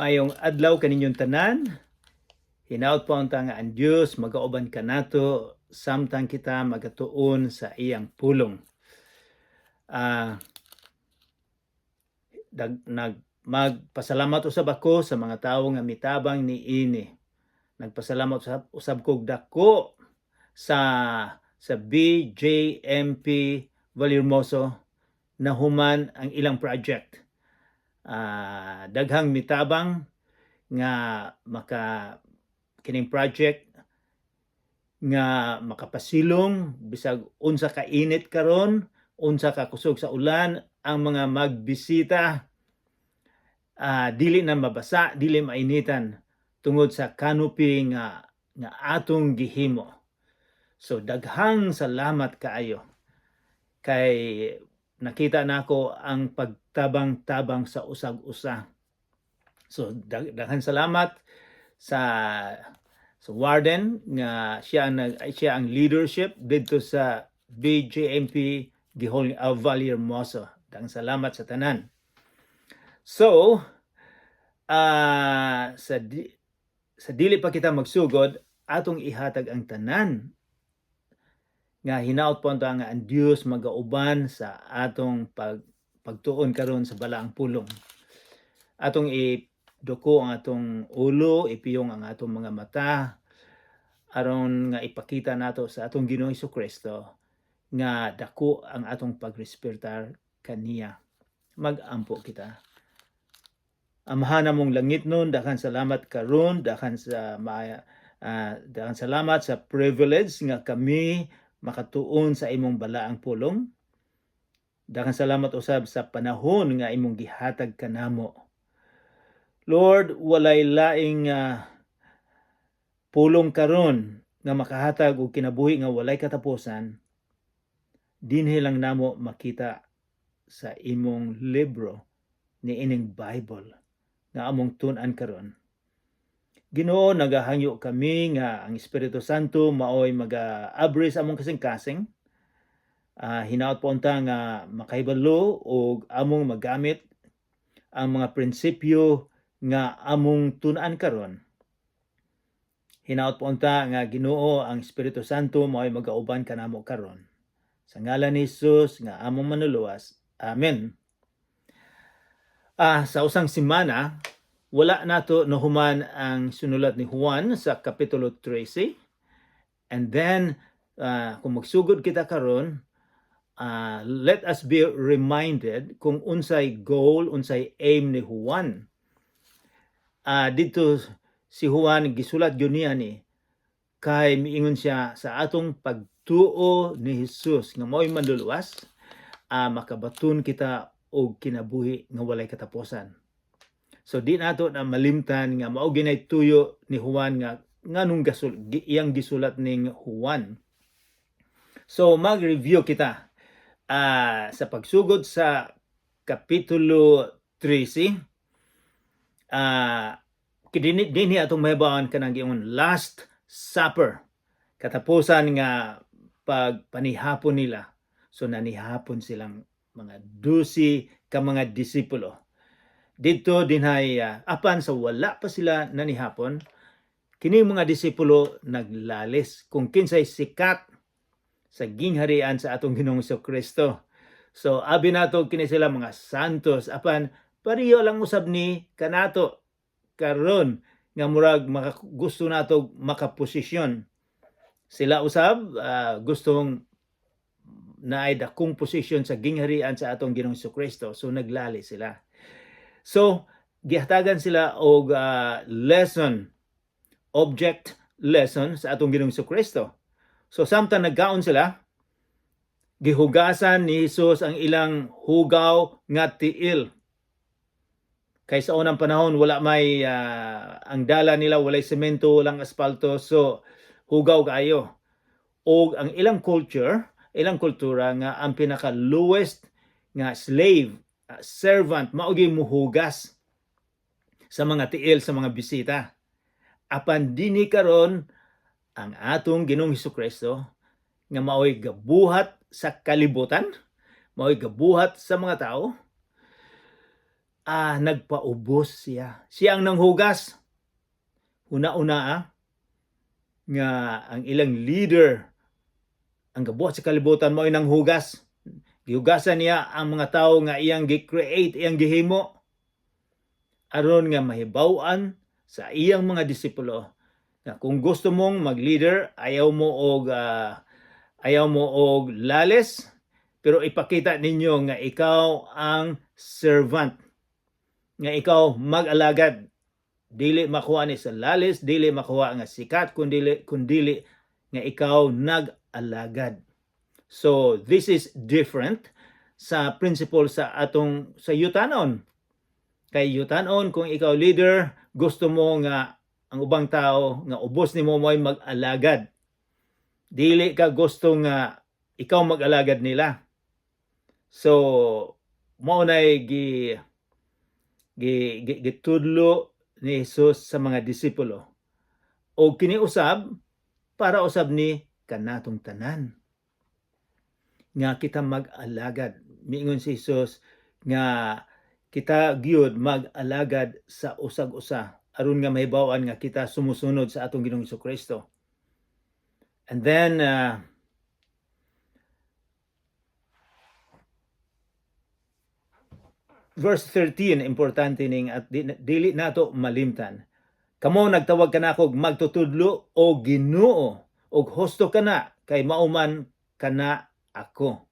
Maayong adlaw kaninyong tanan. Hinaut po ang nga ang Dios magauban kanato samtang kita magatuon sa iyang pulong. Dag, nag magpasalamat usab ako sa mga tawo nga mitabang niini. Nagpasalamat usab kog dako sa BJMP Vallehermoso na human ang ilang project. Daghang mitabang nga maka kining project nga makapasilong bisag unsa ka init karon, unsa ka kusog sa ulan, ang mga magbisita dili na mabasa, dili mainitan tungod sa canopy nga atong gihimo. So daghang salamat kaayo kay nakita nako ang pagtabang-tabang sa usag-usa. So daghan salamat sa warden nga siya ang leadership didto sa BJMP Gihol, Vallehermoso. Daghang salamat sa tanan. So, sa dili pa kita magsugod, atong ihatag ang tanan nga hinaut po nga ang Dios magauban sa atong pagtuon karon sa balaang pulong. Atong iduko ang atong ulo, ipiyong ang atong mga mata aron nga ipakita nato sa atong Ginoong Kristo nga dako ang atong pagrespetar kaniya. Magampo kita. Amahan namong langitnon, daghan salamat karon, daghan salamat sa privilege nga kami makatuon sa imong balaang pulong. Daghang salamat usab sa panahon nga imong gihatag kanamo. Lord, walay laing pulong karon nga makahatag og kinabuhi nga walay katapusan. Dinhi lang namo makita sa imong libro ni ining Bible nga among tun-an karon. Ginoo, nagahangyo kami nga ang Espiritu Santo maoy maga-abri sa among kasing-kasing. Hinaot po unta nga makahibalo og among magamit ang mga prinsipyo nga among tun-an karon. Hinaot po unta nga, Ginoo, ang Espiritu Santo maoy magauban kanamo karon. Sa ngalan ni Jesus nga among manluluwas. Amen. Sa usang semana, wala nato nahuman ang sinulat ni Juan sa Kapitulo 13. And then, kung magsugod kita karon, let us be reminded kung unsay goal, unsay aim ni Juan. Dito si Juan gisulat gyud niya ni kay miingon siya sa atong pagtuo ni Jesus nga mao'y manluluwas, makabaton kita og kinabuhi nga walay katapusan. So di nato na malimtan nga mao ginay tuyo ni Juan nga nganong iyang gisulat ning Juan. So mag-review kita sa pagsugod sa Kapitulo 13. Dinhi dinhi atong mahibawan kanang giingon Last Supper. Katapusan nga pagpanihapon nila. So nanihapon silang mga 12 ka mga disipulo. Didto dinhay apan sa wala pa sila nanihapon, kini mga disipulo naglalis kung kinsay sikat sa gingharian sa atong Ginoong Kristo. So abi nato kini sila mga santos, apan pareho lang usab ni kanato karon nga murag gusto nato makaposisyon. Sila usab gustong naay dakong posisyon sa gingharian sa atong Ginoong Kristo. So naglali sila. So gihatagan sila og lesson, object lesson sa atong Ginoong Kristo. So samtang nagkaon sila, gihugasan ni Jesus ang ilang hugaw nga tiil. Kay sa unang panahon wala may ang dala nila walay semento, walang asfalto, so hugaw kaayo. Og ang ilang culture, ilang kultura nga ang pinaka lowest nga slave, servant mao gyud muhugas sa mga tiil sa mga bisita. Apan dinhi karon ang atong Ginoong Hesukristo nga maoy gabuhat sa kalibutan, maoy gabuhat sa mga tao, Nagpaubos siya. Siya ang nanghugas. Una-una nga ang ilang leader, ang gabuhat sa kalibutan, mo ay nanghugas. Gihugasan niya ang mga tao nga iyang gi-create, iyang gihimo, aron nga mahibaw-an sa iyang mga disipulo nga kung gusto mong mag-leader, ayaw mo og lalis, pero ipakita ninyo nga ikaw ang servant, nga ikaw mag-alagad. Dili makuha ni sa lalis, dili makuha nga sikat, kundili nga ikaw nag-alagad. So this is different sa principle sa atong sa yutanon. Kay yutanon, kung ikaw leader, gusto mo nga ang ubang tao nga ubos nimo mo'y mag-alagad. Dili ka gusto nga ikaw mag-alagad nila. So mao nay gi gi, gi gitudlo ni Jesus sa mga disipulo. O kini usab para usab ni kanatong tanan nga kita mag-alagad. Miingon si Jesus nga kita gyud mag-alagad sa usag-usa aron nga mahibaw-an nga kita sumusunod sa atong Ginoong Kristo. And then verse 13, importante ning at dili nato malimtan. "Kamo nagtawag kanako magtutudlo o Ginoo, og husto kana kay mauman kana ako.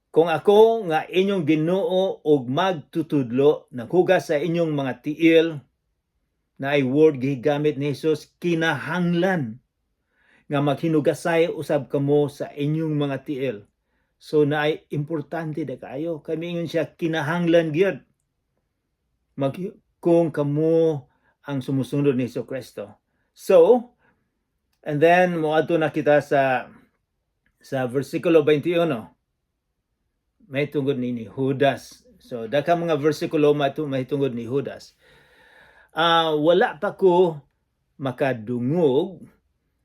Kung ako nga inyong Ginoo og magtutudlo naghugas sa inyong mga tiil," na ay word gigamit ni Jesus, "kinahanglan nga maghinugasay usab kamo sa inyong mga tiil." So naay importante da kaayo kay miingon siya kinahanglan gyud mag kung kamo ang sumusunod ni Hesus Kristo. So, and then moadto na kita sa versikulo 21. May tungod ni Judas. So, daghan mga versikulo may tungod ni Judas. Wala pa ko makadungog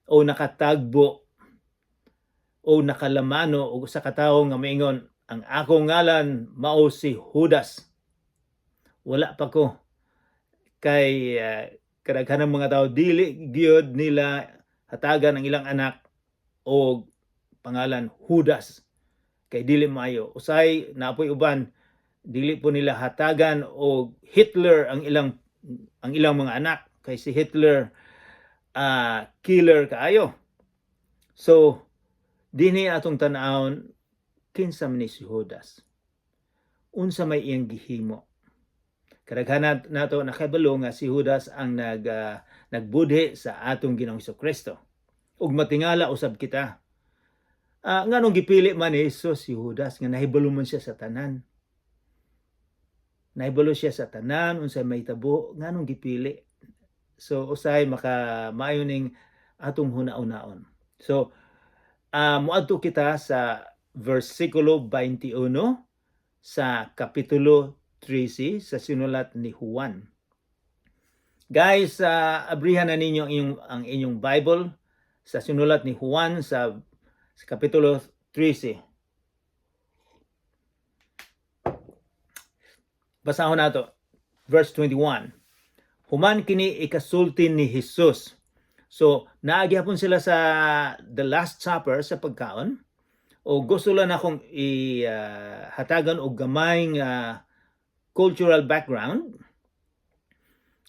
o nakatagbo o nakalamano og usa ka tawo nga maingon, "Ang akong ngalan mao si Judas." Wala pa ko. Kay kadaghanan mga tao dili gyud nila hatagan ang ilang anak og pangalan Judas kay dili maayo. Usay napoy uban dili po nila hatagan og Hitler ang ilang mga anak kay si Hitler killer kaayo. So dinhi atong tan-awon kinsa man ni si Judas. Unsa may iyang gihimo. Kadaghanan nato nakabalo nga si Judas ang nagbudhi sa atong Ginoong Kristo. Ug matingala usab kita. Nganong gipili man ni Jesus si Judas nga nahibalo man siya sa tanan? Nahibalo siya sa tanan unsay mahitabo, nganong gipili? So usay maka maayo ning atong huna-hunaon. So moadto kita sa versikulo 21 sa kapitulo 13 sa sinulat ni Juan. Guys, abrihan na ninyo ang inyong Bible sa sinulat ni Juan sa kapitulo 13. Basahon nato. Verse 21. Human kini ikasulti ni Jesus. So, naa gyapon sila sa the Last Supper, sa pagkaon. O gusto lang akong i-hatagan og gamay nga cultural background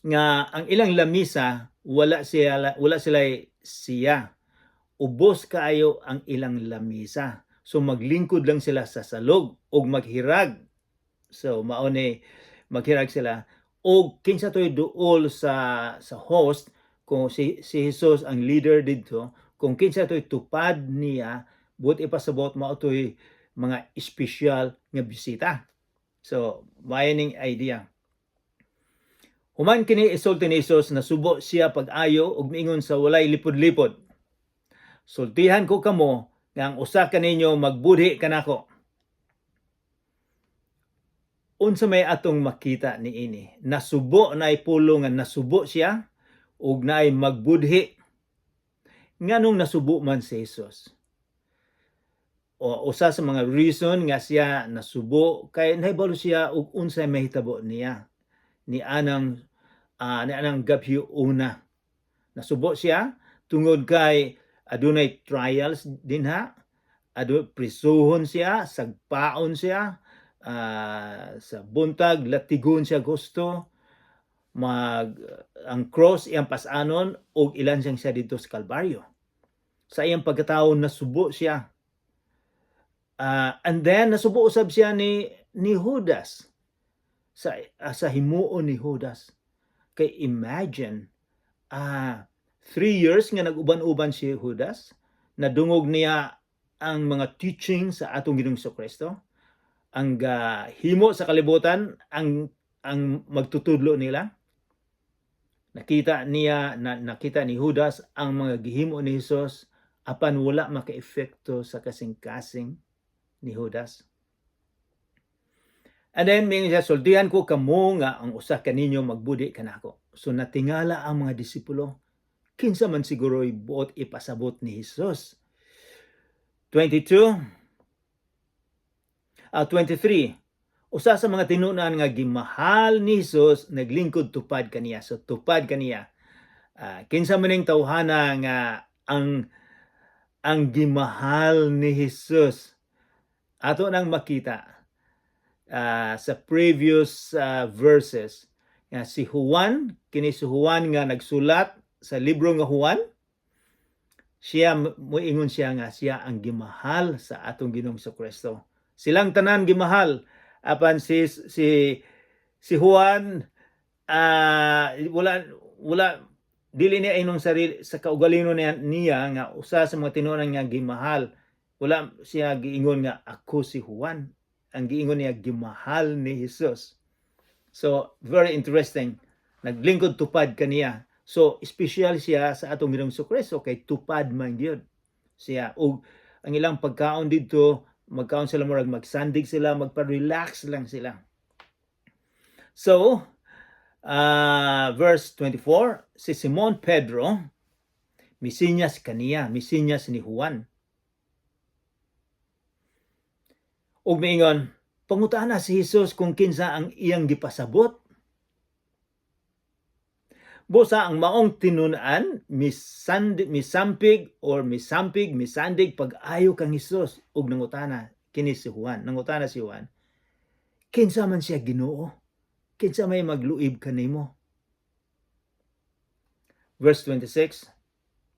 nga ang ilang lamisa wala sila siya. Ubos kaayo ang ilang lamisa. So maglingkod lang sila sa salog og maghirag. So mao ni maghirag sila og kinsa to'y duol sa host. Kung si Jesus ang leader didto, kung kinsa to'y tupad niya, buot ipasabot mao to'y mga espesyal nga bisita. So maayo ning idea. Human kini isulti ni Jesus, nasubo siya pag-ayo ug miingon sa walay lipod-lipod, "Sultihan ko kamo nga ang usa kaninyo magbudhi kanako." Unsa may atong makita niini? Nasubo na pulo nga nasubo siya ug naay magbudhi. Nganong nasubo man si Jesus? O usa sa mga reason nga siya nasubo kay nahibalo siya og unsay mahitabo niya ni anang gabi una. Nasubo siya tungod kay adunay trials dinha, adu prisuhon siya, sagpaon siya, sa buntag latigon siya gusto, mag ang cross iyang pasanon ug ilansang siya didto sa Kalbaryo. Sa iyang pagkatao nasubo siya. And then nasubo usab siya ni Judas sa himuon ni Judas. Kay imagine, 3 years nga nag-uban-uban si Judas, nadungog niya ang mga teaching sa atong Ginoong Kristo, ang himo sa kalibutan, ang magtutudlo nila. Nakita niya na nakita ni Judas ang mga gihimo ni Jesus, apan wala maka-epekto sa kasing-kasing ni Judas. And then mingon siya, "Sultihan ko kamo nga ang usa kaninyo magbudi kanako." So natingala ang mga disipulo. Kinsa man siguro'y buot ipasabot ni Jesus? 22, 23. Usa sa mga tinunan nga gimahal ni Jesus naglingkod tupad kaniya. So tupad kaniya. Kinsa man ning tawhana nga ang gimahal ni Jesus? Ato nang makita sa previous verses nga si Juan, kini si Juan nga nagsulat sa libro nga Juan, siya moingon siya nga siya ang gimahal sa atong Ginoong Kristo. Silang tanan gimahal, apan si Juan, wala wala dili niya inong sarili sa kaugalingon niya nga usa sa mga tinunan nga gimahal. Wala siya giingon nga "Ako si Juan." Ang giingon niya, gimahal ni Jesus. So very interesting, naglingkod tupad kaniya. So espesyal siya sa atong Ginoong Kristo kay tupad man gyud siya. Ug ang ilang pagkaon didto, magkaon sila, murag magsandig sila, magpa-relax lang sila. So verse 24, si Simon Pedro misinyas kaniya, misinyas ni Juan ug miingon, "Pangutana si Jesus kung kinsa ang iyang gipasabot." Busa ang maong tinun-an misand misampig or misampig, misandig pag-ayo kang Hesus ug nangutana kini si Juan. Nangutana si Juan, "Kinsa man siya, Ginoo? Kinsa may magluib kanimo?" Verse 26,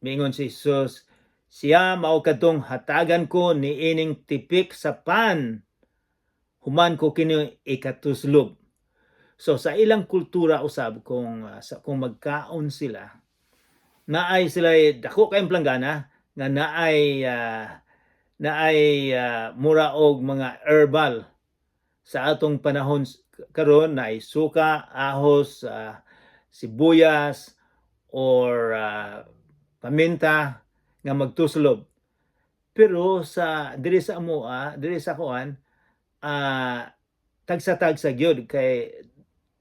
miingon si Jesus, "Siya mao kadtong hatagan ko niining tipik sa pan human ko kini ikatuslob." So sa ilang kultura usab, kung magkaon sila, naay sila dako kayong planggana nga naay mura og mga herbal. Sa atong panahon karon, naay suka, ahos, sibuyas or paminta nga magtuslob. Pero sa diri sa amoa, diri sa kuan, tagsa-tagsa gyud kay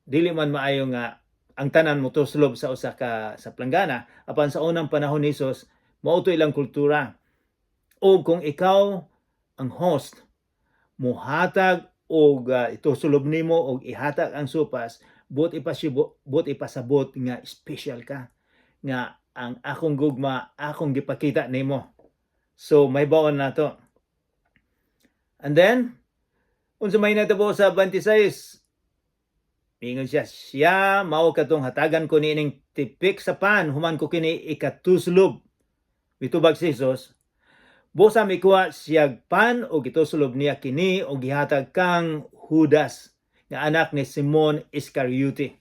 dili man maayo nga ang tanan mo tuslob sa usa ka sa planggana. Apan sa unang panahon ni Jesus, mao to ilang kultura. O kung ikaw ang host, muhatag og itusulob nimo og ihatag ang sopas, buot ipasabot nga special ka, nga ang akong gugma akong gipakita nimo. So may baon nato. And then unsa may natabo sa 26? Ingon siya, "Siya mao katong hatagan ko niining tipik sa pan human ko kini ikatuslob." Mitubag si Jesus, "Busa mikuha siya pan ug gituslob niya kini og gihatag kang Judas nga anak ni Simon Iscariote."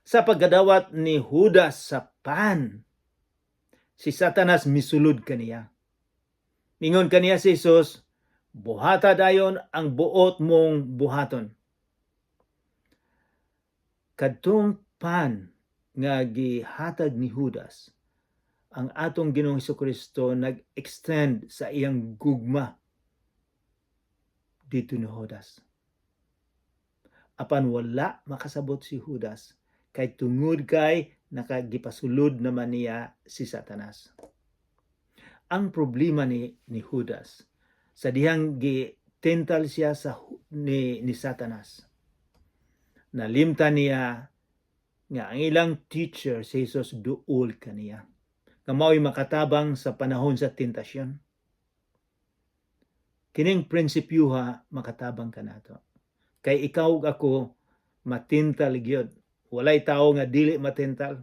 Sa pagkadawat ni Judas sa pan, si Satanas misulod kaniya. Mingon kaniya si Jesus, "Buhata dayon ang buot mong buhaton." Kadtong pan nga gihatag ni Judas, ang atong Ginoong Kristo nag-extend sa iyang gugma didto ni Judas. Apan wala makasabot si Judas kay tungod kay nakagipasulod naman niya si Satanas. Ang problema ni Judas Sa dihang gitintal siya sa ni Satanas. Nalimtan niya nga ang ilang teacher, si Jesus, duol kaniya. Nga mao'y makatabang sa panahon sa tentasyon. Kining prinsipyuha makatabang kanato. Kay ikaw ug ako matintal gyud. Walay tao nga dili matintal.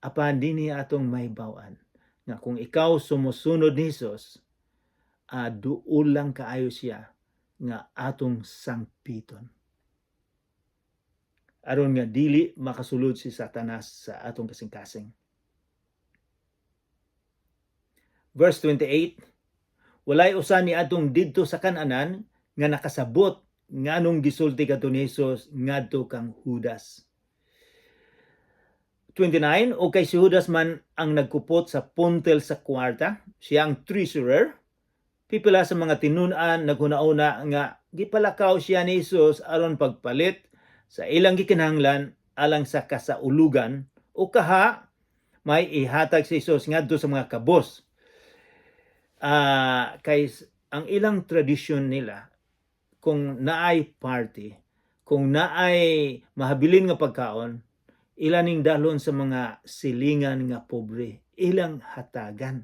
Apan dinhi atong mahibaw-an nga kung ikaw sumusunod ni Jesus, duol lang kaayo siya nga atong sangpiton, aron nga dili makasulod si Satanas sa atong kasing-kasing. Verse 28, walay usa ni atong didto sa kananan nga nakasabot nganong gisulti kadto ni Jesus ngadto kang Judas. 29, o kay si Judas man ang nagkupot sa puntel sa kwarta, siya ang treasurer. Pipila sa mga tinun-an naghuna-una nga gipalakaw siya ni Jesus aron pagpalit sa ilang gikinahanglan alang sa kasaulugan o kaha may ihatag si Jesus ngadto sa mga kabos. Kay ang ilang tradisyon nila, kung naay party, kung naay mahabilin nga pagkaon, ila ning dalhon sa mga silingan nga pobre, ilang hatagan.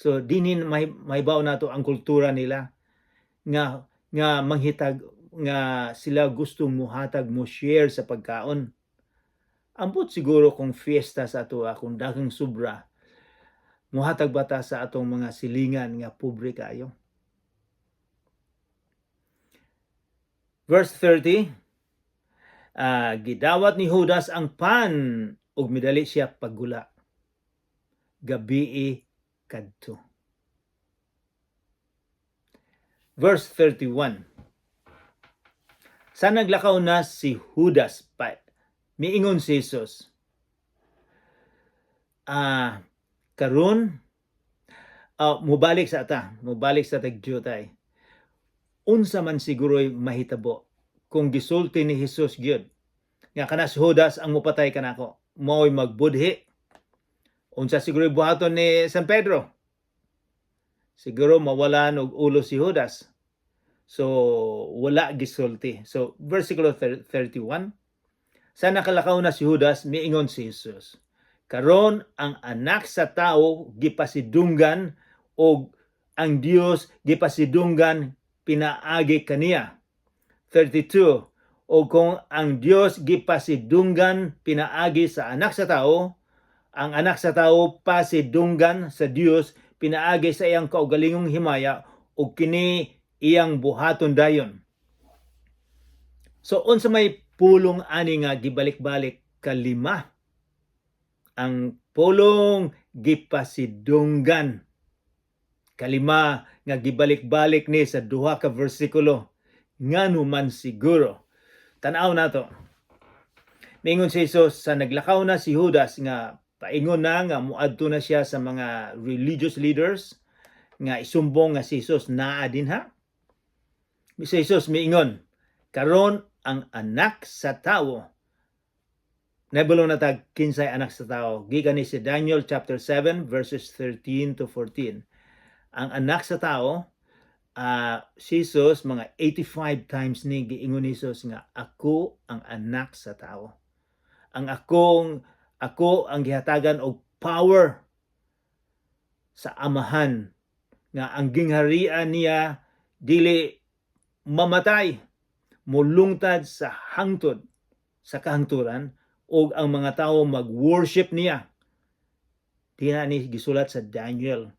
So dinhi may mahibaw nato ang kultura nila nga manghitag nga sila gusto muhatag, mo share sa pagkaon. Ambot siguro kung fiesta sa ato, kung daghang sobra, muhatag ba ta sa atong mga silingan nga pobre kaayo? Verse 30, gidawat ni Judas ang pan ug midali siya paggula. Gabii kadto. Verse 31. Sa naglakaw na si Judas pa, miingon si Jesus, karon mubalik sa tagjutay. Unsa man siguro'y mahitabo kung gisulti ni Jesus gyud nga kana si Judas ang mupatay kanako, mao'y magbudhi? Unsa siguro'y buhaton ni San Pedro? Siguro mawalan og ulo si Judas. So wala gisulti. So versikulo 31, sa nakalakaw na si Judas, miingon si Jesus, "Karon ang Anak sa Tao gipasidunggan og ang Dios gipasidunggan pinaagi kaniya." 32, o kung ang Dios gipasidunggan pinaagi sa Anak sa Tao, ang Anak sa Tao pasidunggan sa Dios pinaagi sa iyang kaugalingong himaya ug kini iyang buhaton dayon. So unsa may pulong ani nga gibalik-balik kalima? Ang pulong "gipasidunggan". Kalima nga gibalik-balik ni sa duha ka bersikulo. Ngano man siguro? Tan-aw nato. Mingon si Jesus sa naglakaw na si Judas nga paingon na nga muadto na siya sa mga religious leaders nga isumbong nga si Jesus naa dinha. Si Jesus miingon, "Karon ang Anak sa Tawo." Nahibalo na tag kinsay Anak sa Tao. Gikan ni si Daniel chapter 7 verses 13 to 14. Ang Anak sa Tao, si Jesus, mga 85 times ni giingon ni Jesus nga "Ako ang Anak sa Tao." Ang akong ako ang gihatagan og power sa Amahan nga ang gingharian niya dili mamatay, mulungtad sa hangtod sa kahangturan ug ang mga tao mag-worship niya. Diha ni gisulat sa Daniel.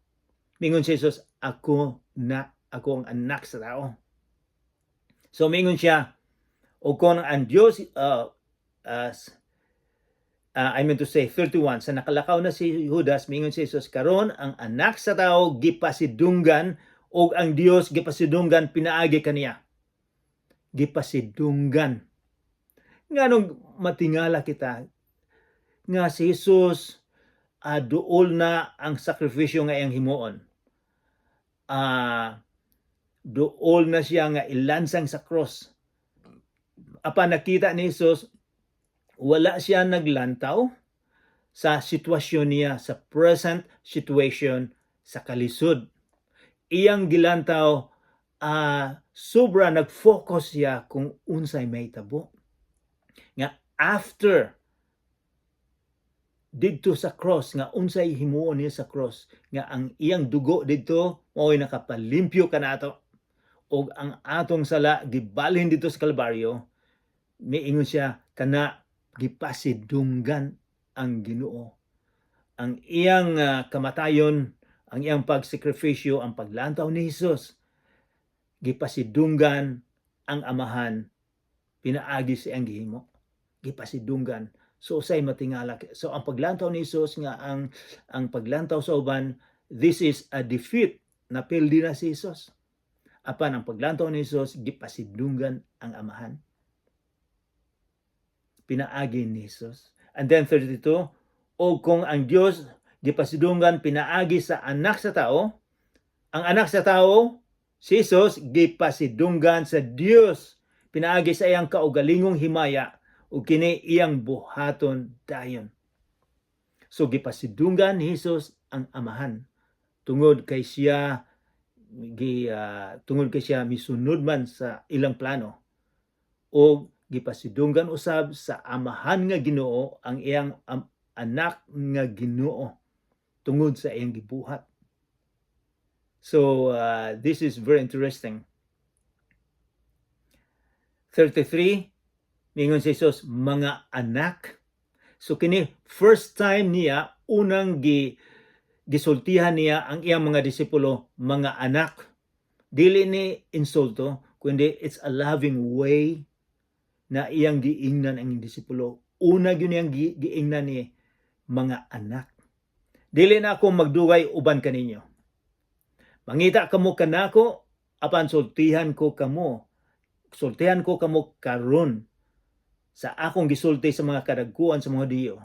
Mingon si Jesus, "Ako na, ako ang Anak sa Tao." So mingon siya, o kung ang Diyos, I meant to say 31, sa nakalakaw na si Judas, mingon si Jesus, "Karon ang Anak sa Tao gipasidunggan ug ang Dios gipasidunggan pinaagi kaniya." Gipasidunggan. Nganong matingala kita nga si Jesus, duol na ang sakripisyo nga iyang himuon. Duol na siya nga ilansang sa cross. Apan nakita ni Jesus, wala siya naglantaw sa sitwasyon niya, sa present situation sa kalisod. Iyang gilantaw, sobra nag-focus siya kung unsay mahitabo. Nga after didto sa cross, nga unsay himuon niya sa cross, nga ang iyang dugo didto mao'y nakapalimpyo kanato og ang atong sala gibalhin didto sa Kalbaryo. Miingon siya kana gipasidunggan ang Ginoo. Ang iyang kamatayon, ang iyang pagsakripisyo, ang paglantaw ni Hesus, gipasidunggan ang Amahan pinaagi sa iyang gihimo. Gipasidunggan. So usay matingala. So ang paglantaw ni Hesus nga ang paglantaw sa uban, this is a defeat. Napildi na si Hesus. Apan ang paglantaw ni Hesus, gipasidunggan ang Amahan pinaagi ni Hesus. And then 32, o kung ang Dios gipasidunggan pinaagi sa Anak sa Tao, ang Anak sa Tao, si Jesus, gipasidunggan sa Dios pinaagi sa iyang kaugalingong himaya ug kini iyang buhaton dayon. So gipasidunggan ni Jesus ang Amahan tungod kay siya misunod man sa ilang plano, o gipasidunggan usab sa Amahan nga Ginoo ang iyang Anak nga Ginoo tungod sa iyang gibuhat. So this is very interesting. 33, mingon si Jesus, "Mga anak." So kini first time niya, unang gisultihan niya ang iyang mga disipulo, "Mga anak." Dili ni insulto, kundi it's a loving way na iyang giingnan ang disipulo. Una gyud niyang giingnan ni "Mga anak." "Dili na ako magdugay uban kaninyo. Mangita kamo kanako, apan sultihan ko kamo. Sultihan ko kamo karon sa akong gisulti sa mga kadagkuan sa mga Hudiyo.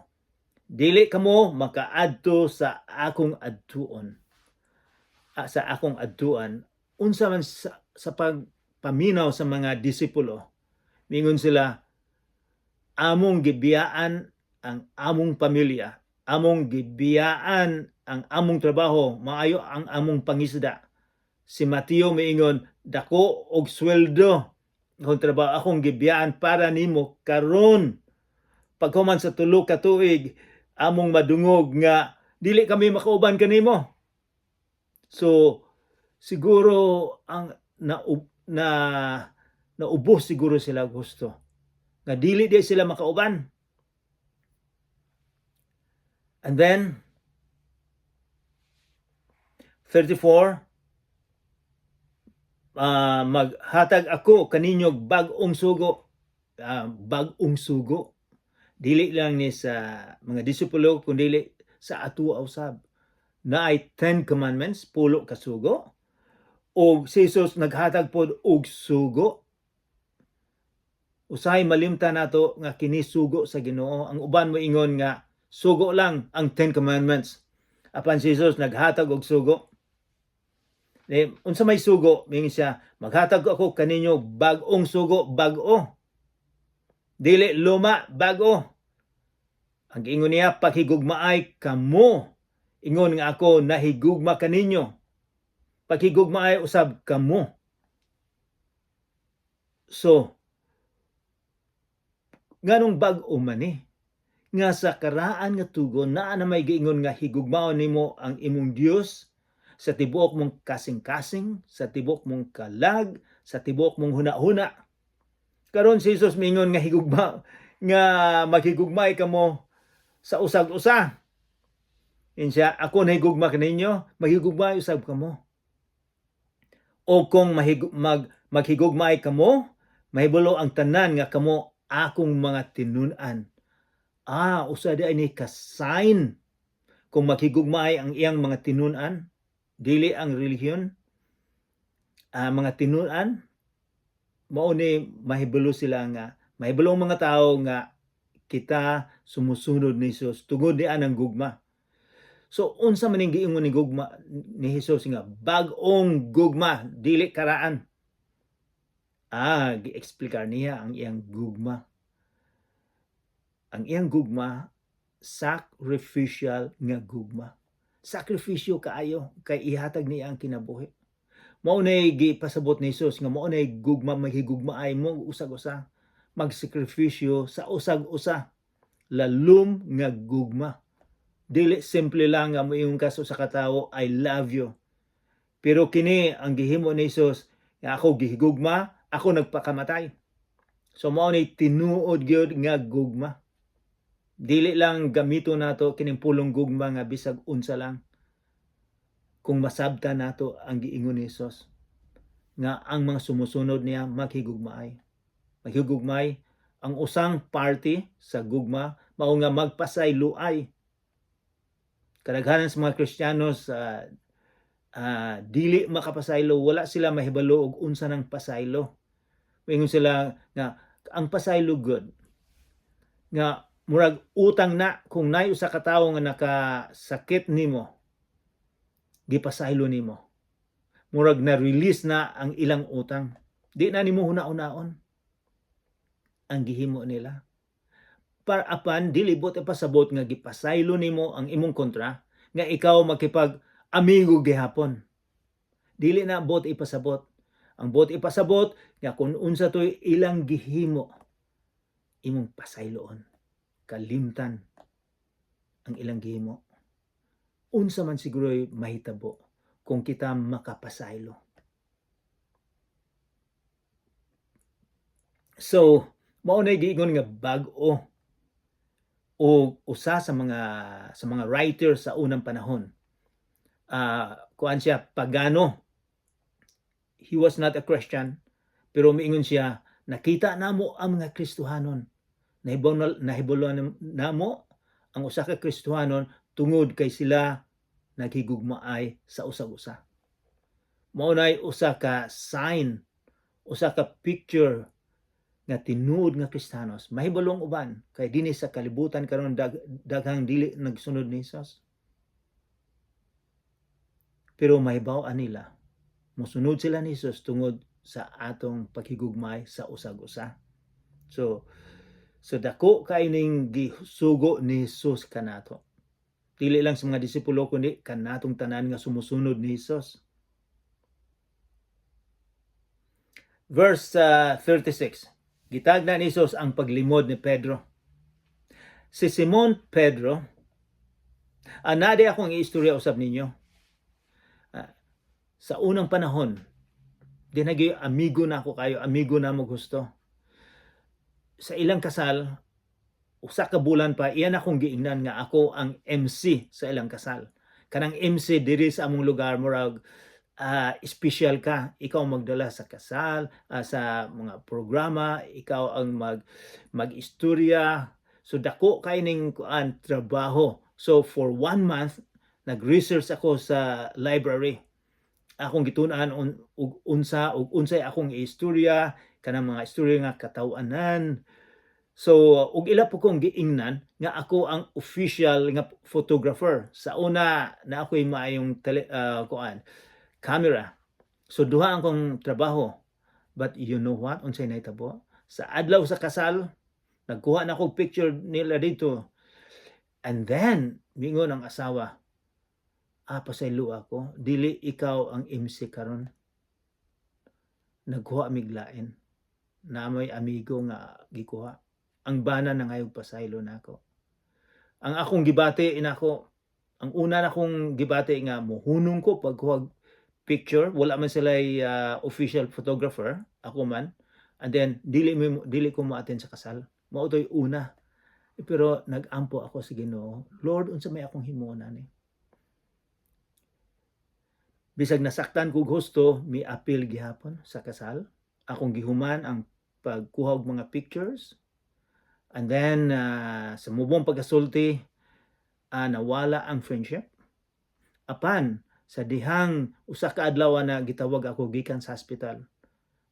Dili kamo makaadto sa akong adtuon." Sa akong adtuan, unsa man sa pagpaminaw sa mga disipulo, mingon sila, "Among gibiyaan ang among pamilya, among gibiyaan ang among trabaho, maayo ang among pangisda." Si Mateo miingon, "Dako og sweldo akong trabaho, akong gibiyaan para nimo karon. Paghuman sa 3 ka tuig, among madungog nga dili kami makauban kanimo." So siguro ang na na naubos siguro sila gusto nga dili di sila makauban. And then 34, "Maghatag ako kaninyo bag-ong sugo." Bag-ong sugo. Dili lang ni sa mga disipulo kundi sa ato usab. Naay 10 Commandments, 10 ka sugo. Og si Jesus naghatag pod og sugo. Usahay malimtan nato nga kini sugo sa Ginoo. Ang uban moingon nga sugo lang ang 10 Commandments. Apan si Jesus naghatag og sugo. Eh, unsa may sugo? Mingon siya, "Maghatag ako kaninyo bag-ong sugo, bag-o. Dili luma, bag-o." Ang giingon niya, "Paghigugmaay kamo. Ingon nga ako nahigugma kaninyo. Paghigugmaay usab kamo." So, nganong bag-o man ni? Nga sa karaan nga tugon, naa na may giingon nga higugmaon nimo ang imong Dios sa tibuok mong kasing-kasing, sa tibuok mong kalag, sa tibuok mong huna-huna. Karon si Jesus mingon nga higugma nga maghigugmay kamo sa usag-usa. Ingon siya, "Ako nahigugma kaninyo, maghigugmay usab kamo. O kung maghigugmay kamo, mahibalo ang tanan nga kamo akong mga tinun-an." Usa di ni ka sign kung maghigugmay ang iyang mga tinun-an, dili ang relihiyon, mga tinun-an, mao ni mahibalo sila nga mahibalo ang mga tao nga kita sumusunod ni Jesus tungod ni anang gugma. So unsa man ning giingon ni gugma ni Jesus nga bag-ong gugma, dili karaan? Gi-eksplikar niya ang iyang gugma. Ang iyang gugma, sacrificial nga gugma. Sakripisyo kaayo kay ihatag niya ang kinabuhi. Mao nay gipasabot ni Jesus nga mao nay gugma, maghigugmaay mo usag-usa, magsakripisyo sa usag-usa. Lalom nga gugma. Dili simple lang nga moingon ka sa usa ka tawo, "I love you." Pero kini ang gihimo ni Jesus nga ako gihigugma, ako nagpakamatay. So mao ni tinuod gyud nga gugma. Dili lang gamito nato kining pulong gugma nga bisag unsa lang. Kung masabta nato ang giingon ni Jesus nga ang mga sumusunod niya maghigugmaay. Maghigugmay, ang usang party sa gugma mao nga magpasayloay. Kadaghanan sa mga Kristiyano sa dili makapasaylo, wala sila mahibalo og unsa nang pasaylo. Moingon sila nga ang pasaylo good nga murag utang na kung nay usa ka tawo nga nakasakit nimo, gipasaylo nimo, murag na release na ang ilang utang, di na nimo huna-hunaon ang gihimo nila para. Apan dili buot ipasabot nga gipasaylo nimo ang imong kontra nga ikaw makipag amigo gihapon. Dili na buot ipasabot. Ang buot ipasabot nga kung unsa toy ilang gihimo, imong pasayloon, kalimtan ang ilang gihimo. Unsa man siguro'y mahitabo kung kita makapasaylo? So, mao na giingon nga bag-o o usa sa mga writer sa unang panahon. Kuan siya, pagano. He was not a Christian, pero miingon siya, "Nakita namo ang mga Kristohanon. Nahibalo namo ang usa ka Kristohanon tungod kay sila naghigugmaay sa usag-usa." Mao nay usa ka sign, usa ka picture nga tinuod nga Kristiyanos. Mahibalo ang uban kay dinhi sa kalibutan karon daghang dili nagsunod ni Jesus. Pero mahibaw-an nila mosunod sila ni Jesus tungod sa atong paghigugmay sa usag-usa. So dako kay ning gisugo ni Jesus kanato. Dili lang sa mga disipulo kundi kanatong tanan nga sumusunod ni Jesus. Verse 36. Gitagna ni Jesus ang paglimod ni Pedro. Si Simon Pedro, anade akong iistorya usab ninyo. Sa unang panahon, di amigo na ako kayo, amigo na mo gusto. Sa ilang kasal, usa ka bulan pa, iyan akong giingnan nga ako ang MC sa ilang kasal. Kanang MC diri sa among lugar, murag special ka, ikaw magdala sa kasal, sa mga programa, ikaw ang mag-istorya. So dako kay ning kuan, trabaho. So for one month nag-research ako sa library. Akong gitun-an og unsa ug unsay akong istorya, kanang mga istorya nga katawanan. So ug ila po kong giingnan nga ako ang official nga photographer. Sa una na ako'y maayong kuan, camera. So duha ang kong trabaho. But you know what? Unsay nahitabo? Sa adlaw sa kasal, nagkuha na akong picture nila dito. And then, mingon ang asawa, "Ah, pasaylo ako. Dili ikaw ang MC karon." Nagkuha miglain. Na may amigo nga gikuha. Ang bana na ngayong pasaylo nako. Ang akong gibati inako, ang una na kong gibati nga mohunong ko pagkuha picture, wala man sila official photographer, ako man. And then dili ko mo-attend sa kasal. Mao to'y una. Pero nag-ampo ako sa Ginoo, "Lord, unsa may akong himuon ani?" Bisag nasaktan ko gusto, mi-apil gihapon sa kasal. Akong gihuman ang pagkuha og mga pictures. And then sa mubong pagkasulti, nawala ang friendship. Apan sa dihang usa ka adlaw na gitawag ako gikan sa hospital.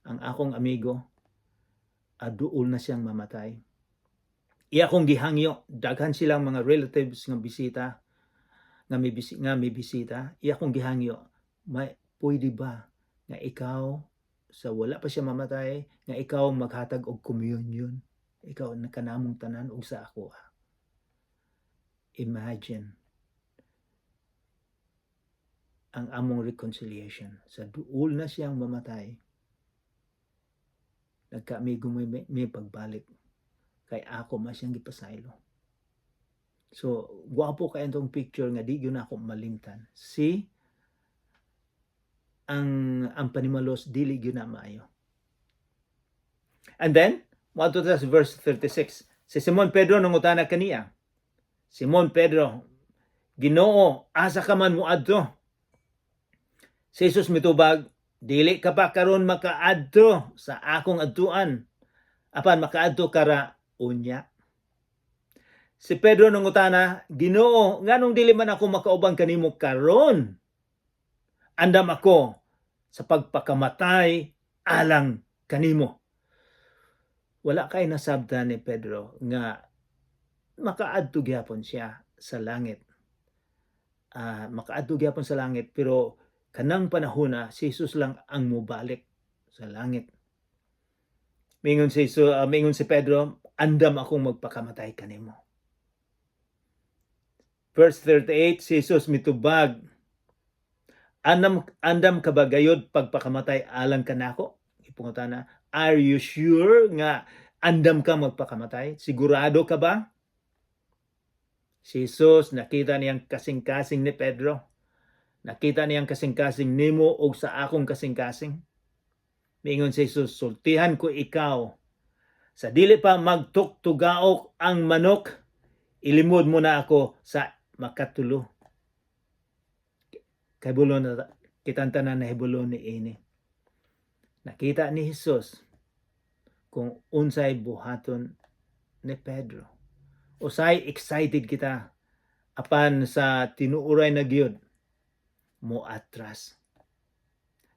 Ang akong amigo, aduol na siyang mamatay. Iya akong gihangyo, daghan silang mga relatives nga bisita, nga may bisita. Iya akong gihangyo, may pwede ba nga ikaw, sa wala pa siya mamatay, nga ikaw maghatag og communion, ikaw na kanamong tanan og sa ako? Imagine. Ang among reconciliation. Sa duol na siyang mamatay, nagkaamigo may pagbalik. Kay ako man siyang gipasaylo. So, gwapo kay itong picture nga di gyud nako malimtan. See, ang panimalos dili gyud na maayo. And then, moadto ta sa verse 36. Si Simon Pedro nangutana kaniya. Simon Pedro, "Ginoo, asa ka man moadto?" Si Jesus mitubag, "Dili ka pa karon makaadto sa akong adtuan, apan makaadto ka ra unya." Si Pedro nangutana, "Ginoo, nganong dili man ako makauban kanimo karon? Andam ako sa pagpakamatay alang kanimo." Wala kay nasabtan ni Pedro nga makaadto gyapon siya sa langit. Makaadto gyapon sa langit, pero kanang panahon na si Jesus lang ang mobalik sa langit. Mingon si Pedro, "Andam akong magpakamatay kanimo." Verse 38, si Jesus mitubag, "Andam ka ba gayod pagpakamatay alang kanako?" Ipungutana, are you sure nga andam ka magpakamatay? Sigurado ka ba? Si Jesus, nakita niyang kasing-kasing ni Pedro. Nakita niyang kasing-kasing nimo og sa akong kasing-kasing. Mingon si Jesus, "Sultihan ko ikaw. Sa dili pa magtuktugaok ang manok, ilimod mo na ako sa makatulo." Kahibalo na kitang tanan, nahibalo ni ini. Nakita ni Jesus kung unsay buhaton ni Pedro. Usay excited kita, apan sa tinuuray na gyud mo atras.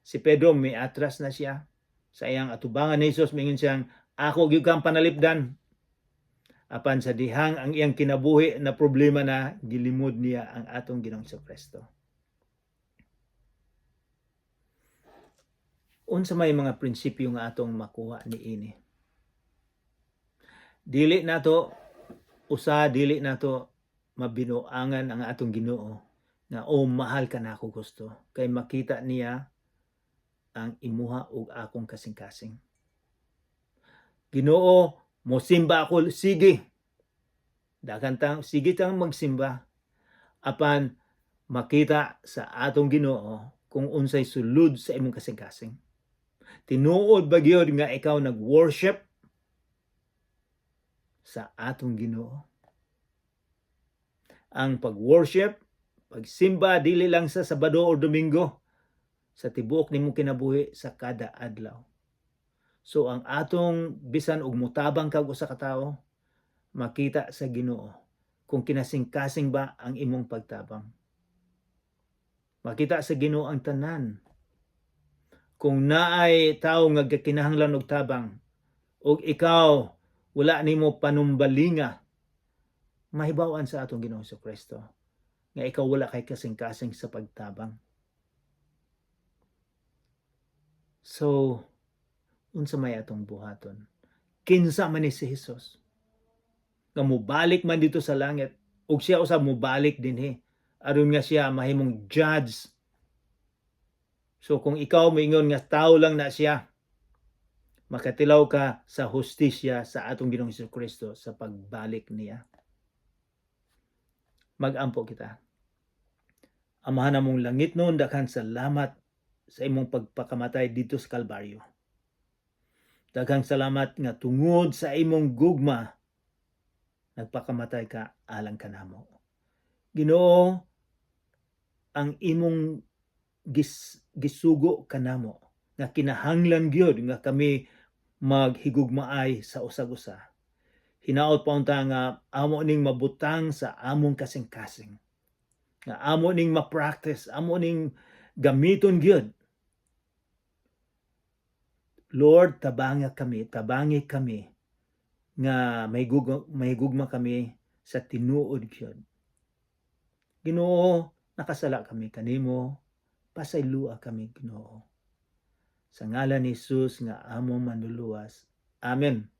Si Pedro, may atras na siya sa iyang atubangan ni Jesus. Mingon siyang, "Ako gyud kang panalipdan." Apan sa dihang ang iyang kinabuhi na problema na, gilimod niya ang atong Ginoong Kristo. Unsa may mga prinsipyo nga atong makuha niini? Dili nato usa, dili nato mabinuangan ang atong Ginoo nga, "Oh, mahal ka na ako gusto," kay makita niya ang imuha ug akong kasing-kasing. "Ginoo, mosimba ako." Sige. Daghan tang sige tang magsimba. Apan makita sa atong Ginoo kung unsay sulod sa imong kasing-kasing. Tinuod ba gyud nga ikaw nag-worship sa atong Ginoo? Ang pag-worship, pagsimba, dili lang sa Sabado o Domingo, sa tibuok nimong kinabuhi sa kada adlaw. So ang atong bisan og mutabang kag usa ka tawo, makita sa Ginoo kung kinasing-kasing ba ang imong pagtabang. Makita sa Ginoo ang tanan. Kung naay tawo nga gakinahanglan og tabang ug ikaw wala nimo panumbalinga, mahibaw-an sa atong Ginoong Kristo nga ikaw wala kay kasing-kasing sa pagtabang. So, unsa may atong buhaton? Kinsa man ni si Jesus? Nga mobalik man dito sa langit ug siya usab mobalik dinhi aron nga siya mahimong judge. So kung ikaw moingon nga tao lang na siya, makatilaw ka sa hustisya sa atong Ginoong Kristo sa pagbalik niya. Magampo kita. Amahan namong langitnon, daghan salamat sa imong pagpakamatay dito sa Kalbaryo. Daghang salamat nga tungod sa imong gugma, nagpakamatay ka alang kanamo. Ginoo, ang imong gisugo kanamo nga kinahanglan gyud nga kami maghigugmaay sa usag-usa. Hinaot pa unta nga amo ning mabutang sa among kasing-kasing. Nga amo ning ma-practice, amo ning gamiton gyud. Lord, tabanga kami, tabangi kami nga may gugma kami sa tinuod gyud. Ginoo, nakasala kami kanimo, pasaylua kami, Ginoo. Sa ngalan ni Jesus nga among manluluwas. Amen.